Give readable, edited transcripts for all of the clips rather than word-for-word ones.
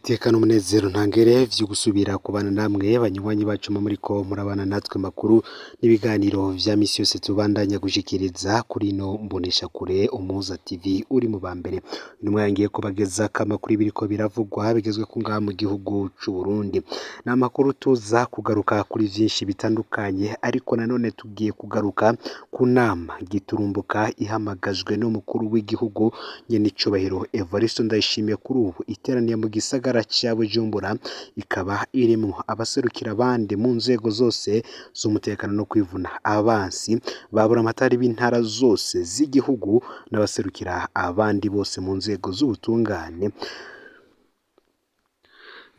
N'iteka n'umunezero ntangere vyo gusubira kubana namwe banywanyi bacu muriko murabana natwe makuru n'ibiganiro vya misi yose tubandanya gushikiriza kuri ino mboneshakure Umuhuza TV uri mu ba mbere. Intumwa yangiye kubagezako amakuru y'ibiriko biravugwa bigezweko ngaha mu gihugu c'Uburundi. Ni amakuru tuza kugaruka kuri vyinshi bitandukanye, ariko nanone tugiye kugaruka ku nama giturumbuka ihamagajwe n'umukuru w'igihugu nyenicubahiro Evariste Ndayishimiye, kuri ubu iteraniye mu gisagara ca Bujumbura, ikaba irimwo abaserukira abandi mu nzego zose z'umutekano no kwivuna abansi, ba buramatari b'intara zose z'igihugu n'abaserukira abandi bose mu nzego z'ubutungane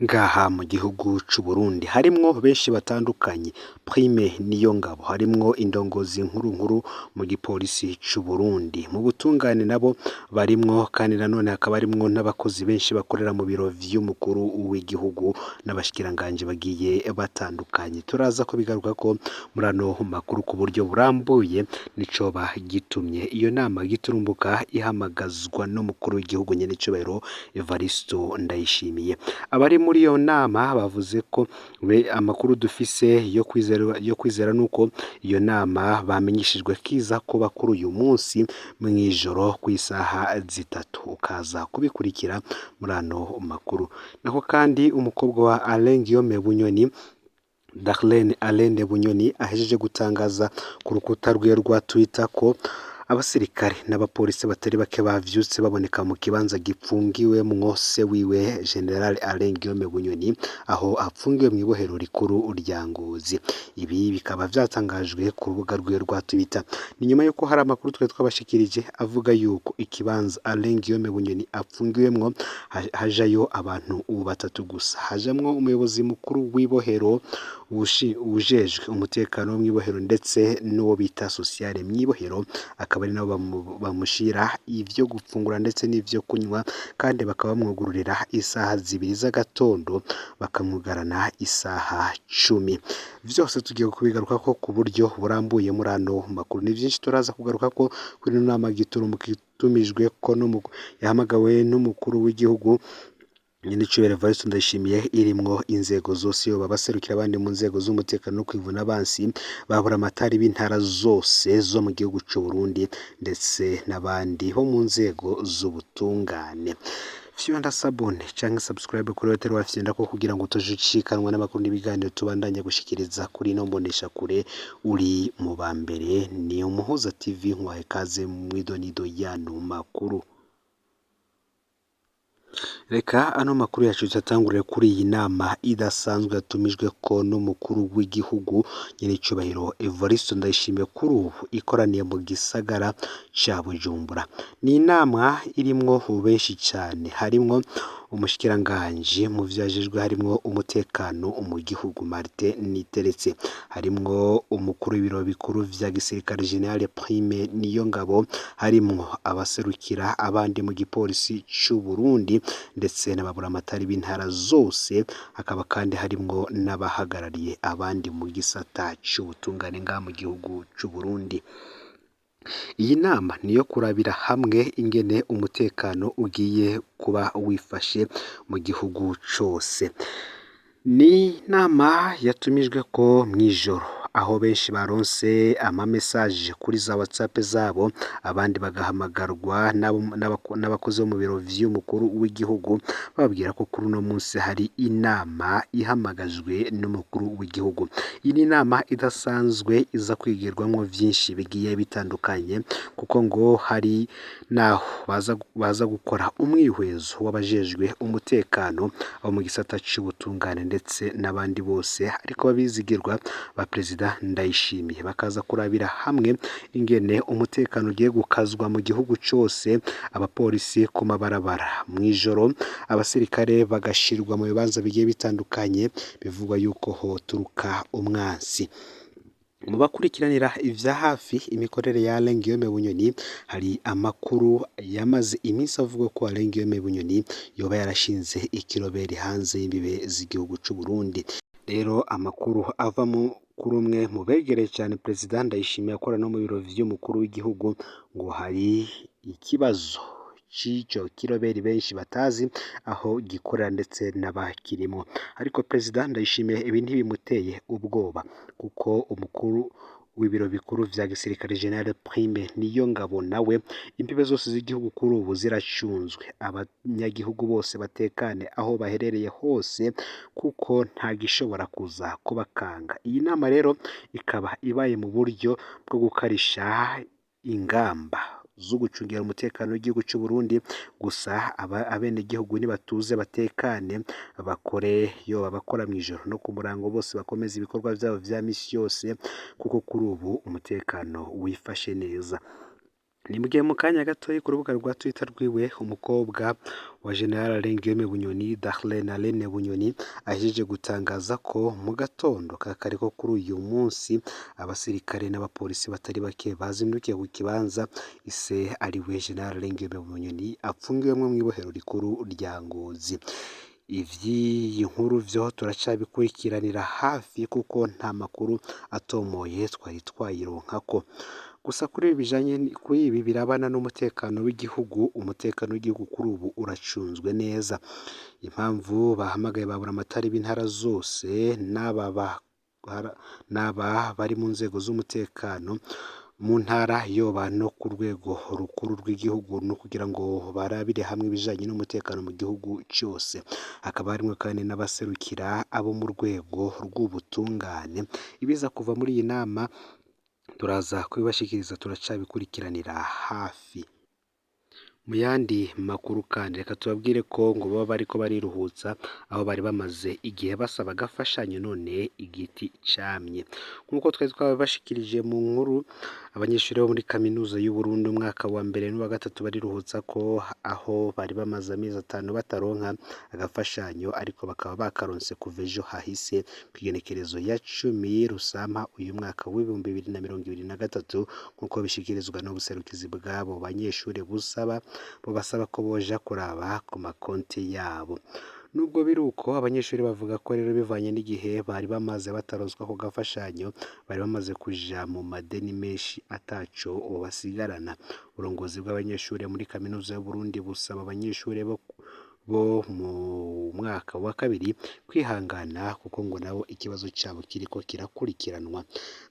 ngaha mu gihugu c'Uburundi. Harimwo benshi batandukanye, Prime Niyongabo, harimwo indongozi nkuru nkuru mu gipolisi c'Uburundi, mu butungane nabo barimwo, kandi nanone hakaba harimwo n'abakozi benshi bakorera mu biro vy'umukuru w'igihugu n'abashikiranganji bagiye batandukanye. Turaza kubigarukako muri ano makuru ku buryo burambuye, nicoba gitumye iyo nama giturumbuka ihamagazwa n'umukuru w'igihugu nyen'icubahiro Evariste Ndayishimiye. Abari muri iyo nama bavuze ko amakuru dufise yo kwizera nuko iyo nama bamenyeshejwe kiza kuba kuri uyu munsi mw'ijoro kw'isaha 3, ukaza kubikurikira muri ano makuru. Naho kandi umukobwa wa Alain Guillaume Bunyoni, Darlene Alain Bunyoni, ahejeje gutangaza ku rukuta rwiwe rwa Twitter ko abasirikare n'abapolisi batari bake bavyutse baboneka mu kibanza gipfungiwemwo se wiwe General Alain Guillaume Bunyoni, aho apfungiwe mw'ibohero rikuru rya Ngozi. Ibi bikaba vyatangajwe ku rubuga rwiwe rwa Twitter. Ni nyuma yuko hari amakuru twari twabashikirije avuga yuko ikibanza Alain Guillaume Bunyoni apfungiwemwo hajayo abantu batatu gusa. Hajamwo umuyobozi mukuru w'ibohero, uwujejwe umutekano wo mw'ibohero, ndetse n'uwo bita sociale mw'ibohero, akaba ari nabo bamushira ivyo gufungura ndetse n'ivyo kunywa, kandi bakaba bamwugururira isaha 2 z'agatondo, bakamwugarana isaha 10. Vyose tugiye kubigarukako ku buryo burambuye muri ano makuru. Ni vyinshi turaza kugarukako kuri ino nama giturumbuka itumijweko yahamagawe n'umukuru w'igihugu nyenicubahiro Evariste Ndayishimiye, irimwo inzego zose, yoba abaserukira abandi mu nzego z'umutekano no kwivuna abansi, ba buramatari b'intara zose zo mu gihugu c'Uburundi, ndetse n'abandi bo mu nzego z'ubutungane. Fyonda s'abonner canke subscribe kuri hoteli wafyondako kugira ngo utaje ucikanwa n'amakuru n'ibiganiro tubandanya gushikiriza kuri ino mboneshakure uri mu ba mbere. Ni Umuhuza TV, nkwaye ikaze mw'idonido y'ano makuru. Reka ano makuru yacu tuyatangurire kuri iyi nama idasanzwe yatumijweko n'umukuru w'igihugu nyenicubahiro Evariste Ndayishimiye, kuri ubu ikoraniye mu gisagara ca Bujumbura. Ni inama irimwo benshi cane, harimwo umushikiranganji mu vyo ajejwe harimwo umutekano mu gihugu, Martin Niteretse, harimwo umukuru w'ibiro bikuru vya gisirikare, General Prime Niyongabo, harimwo abaserukira abandi mu gipolisi c'Uburundi ndetse n'ababuramatari b'intara zose, hakaba kandi harimwo n'abahagarariye abandi mu gisata c'ubutungane ngaha mu gihugu c'Uburundi. Iyi nama niyo kurabira hamwe ingene umutekano ugiye kuba wifashe mu gihugu cose. Ni inama yatumijweko mw'ijoro, aho benshi baronse ama message kuri za WhatsApp zabo, abandi bagahamagarwa n'abakozi bo mu biro vy'umukuru w'igihugu, bababwira ko kuri uno munsi hari inama ihamagajwe n'umukuru w'igihugu. Iyi ni inama idasanzwe iza kwigirwamwo vyinshi bigiye bitandukanye, kuko ngo hari naho baza gukora umwihwezo w'abajejwe umutekano abo mu gisata c'ubutungane ndetse n'abandi bose, ariko babizigirwa ba Perezida Ndayishimiye, bakaza kurabira hamwe ingene umutekano ugiye gukazwa mu gihugu cose, abapolisi ku mabarabara mw'ijoro, abasirikare bagashirwa mu bibanza bigiye bitandukanye bivugwa yuko hoturuka umwansi. Mu bakurikiranira ivya hafi imikorere ya Alain Guillaume Bunyoni, hari amakuru yamaze iminsi avuga ko Alain Guillaume Bunyoni yoba yarashinze ikiroberi hanze y'imbibe z'igihugu c'Uburundi. Rero amakuru ava mu kuri umwe mu begereye cyane Perezida Ndayishimiye akora no mu biro vy'umukuru w'igihugu, ngo hari ikibazo c'ico kiroberi benshi batazi aho gikorera ndetse n'abakirimwo. Ariko Perezida Ndayishimiye ibi ntibimuteye ubwoba kuko umukuru w'ibiro bikuru vya gisirikare General Prime Niyongabo nawe imbibe zose z'igihugu kuri ubu ziracunzwe, abanyagihugu bose batekane aho baherereye hose kuko nta gishobora kuza kubakanga. Iyi nama rero ikaba ibaye mu buryo bwo gukarisha ingamba zo gucungira umutekano w'igihugu c'u Burundi, gusa abenegihugu nibatuze batekane bakore yoba abakora mw'ijoro no ku murango bose bakomeze ibikorwa vyabo vya misi yose kuko kuri ubu umutekano wifashe neza. Ni mugihe mu kanya gatoyi ku rubuga rwa Twitter rwiwe umukobwa wa General Alain Guillaume Bunyoni, Darlene Alain Bunyoni, ahejeje gutangaza ko mu gatondo ka kare ko kuri uyu munsi abasirikare n'abapolisi batari bake bazindukiye ku kibanza ise ariwe General Alain Guillaume Bunyoni apfungiwemwo mw'ibohero rikuru rya Ngozi. Ivy'iyi nkuru vyo turacabikurikiranira hafi kuko nta makuru atomoye twari twayironkako. Gusa kuri ibi bijanye kuri ibi birabana n'umutekano w'igihugu, umutekano w'igihugu kuri ubu uracunzwe neza. Impamvu bahamagaye ba buramatari b'intara zose n'aba bari mu nzego z'umutekano mu ntara yoba no ku rwego rukuru rw'igihugu no kugira ngo barabire hamwe ibijanye n'umutekano mu gihugu cose. Hakaba harimwo kandi n'abaserukira abo mu rwego rw'ubutungane. Ibiza kuva muri iyi nama turaza kubibashikiriza, turacabikurikiranira hafi. Mu yandi makuru kandi reka tubabwire ko ngo baba bariko bariruhutsa aho bari bamaze igihe basaba agafashanyo none igiti camye. Nk'uko twari twabibashikirije mu nkuru, abanyeshuri bo muri kaminuza y'u Burundi umwaka wa mbere n'uwa gatatu bariruhutsa ko aho bari bamaze amezi 5 bataronka agafashanyo, ariko bakaba bakaronse kuva ejo hahise kw'igenekerezo ya 10 Rusama uyu mwaka w'2023, nk'uko bishikirizwa n'ubuserukizi bw'abo banyeshuri busaba bo basaba ko boja kuraba ku makonti yabo. Nubwo biri uko, abanyeshuri bavuga ko rero bivanye n'igihe bari bamaze bataronswa ako gafashanyo, bari bamaze kuja mu madeni menshi ataco basigarana. Uburongozi bw'abanyeshuri muri kaminuza y'u Burundi busaba abanyeshuri bo mu mwaka wa kabiri kwihangana kuko ngo nabo ikibazo cabo kiriko kirakurikiranwa.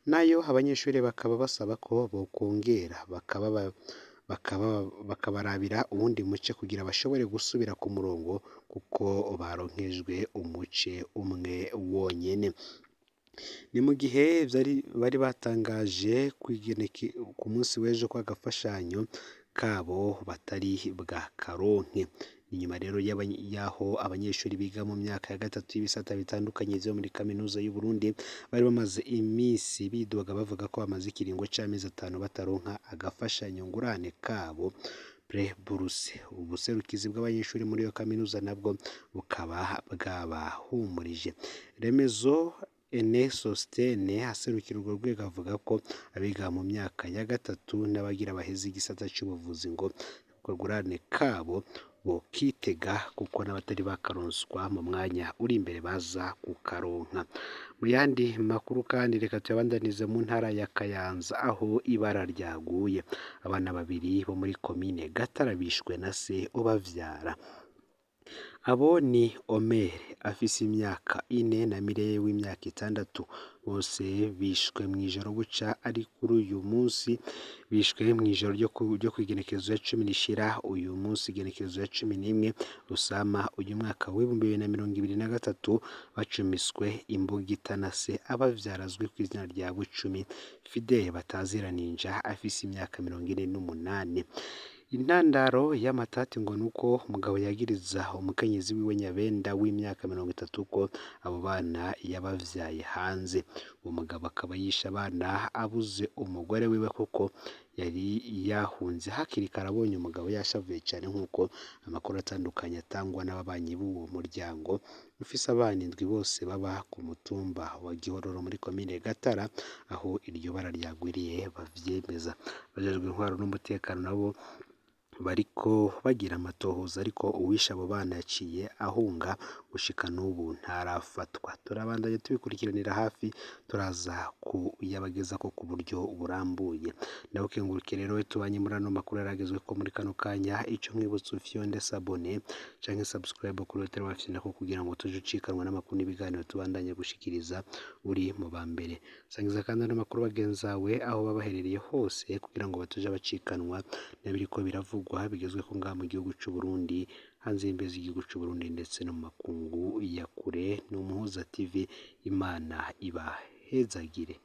Nayo abanyeshuri bakaba basaba ko bokongera bakabarabira uwundi muce kugira bashobore gusubira ku murongo kuko baronkejwe umuce umwe wonyene. Ni mu gihe bari batangaje ku munsi w'ejo ko agafashanyo kabo batari bwakaronke. Ni nyuma rero y'aho abanyeshuri biga mu myaka ya gatatu y'ibisata bitandukanye vyo muri kaminuza y'u Burundi bari bamaze iminsi bidoga bavuga ko bamaze ikiringo c'amezi 5 bataronka agafashanyo ngurane kabo pre-bourse. Ubuserukizi bw'abanyeshuri muri iyo kaminuza nabwo bukaba bwabahumurije. Remezo Ene Sostene aserukira urwo rwego avuga ko abiga mu myaka ya gatatu n'abagira baheze igisata c'ubuvuzi ngo akagurane kabo bokitega kuko n'abatari bakaronswa mu mwanya uri imbere baza kukaronka. Mu yandi makuru kandi reka tuyabandanize mu ntara ya Kayanza aho ibara ryaguye. Abana babiri bo muri komine Gatara bishwe na se ubavyara. Abo ni Omer afise imyaka 4 na Mireille w'imyaka 6, bose bishwe mw'ijoro buca ari kuri uyu munsi, bishwe mw'ijoro ryo kw'igenekerezo ya 10 rishira uyu munsi igenekerezo ya 11 Rusama uyu mwaka w'2023, bacumiswe imbugita na se abavyara azwi kw'izina rya Bucumi Fidele batazira Ninja afise imyaka 48. Intandaro y'amatati ngo nuko umugabo yagiriza umukenyezi wiwe Nyabenda w'imyaka 30 ko abo bana yabavyaye hanze. Uwo mugabo akaba yishe abana abuze umugore wiwe kuko yari yahunze hakiri kare abonye umugabo yashavuye cane, nk'uko amakuru atandukanye atangwa n'ababanyi b'uwo muryango ufise abana 7 bose baba ku mutumba wa Gihororo muri komine Gatara aho iryo bara ryagwiriye bavyemeza. Abajejwe intwaro n'umutekano nabo Bariko bagira amatohoza, ariko uwishe abo bana yaciye ahunga, gushika n'ubu ntarafatwa. Turabandanya tubikurikiranira hafi, turaza kuyabagezako ku buryo burambuye. Ndagukengurukiye rero we tubanye muri ano makuru yaragezweko muri kano kanya. Ico nkwibutsa, ufyonde s'abonner canke subscribe kuri hoteli wafyondako kugira ngo tuje ucikanwa n'amakuru n'ibiganiro tubandanya gushikiriza uri mu ba mbere. Sangiza kandi ano makuru bagenzawe aho baba baherereye hose kugira ngo bataja bacikanwa n'ibiriko biravugwa bigezweko ngaha mu gihugu c'u Burundi, hanze y'imbibe z'igihugu c'u Burundi ndetse no mu makungu ya kure. Ni Umuhuza TV, Imana ibahezagire.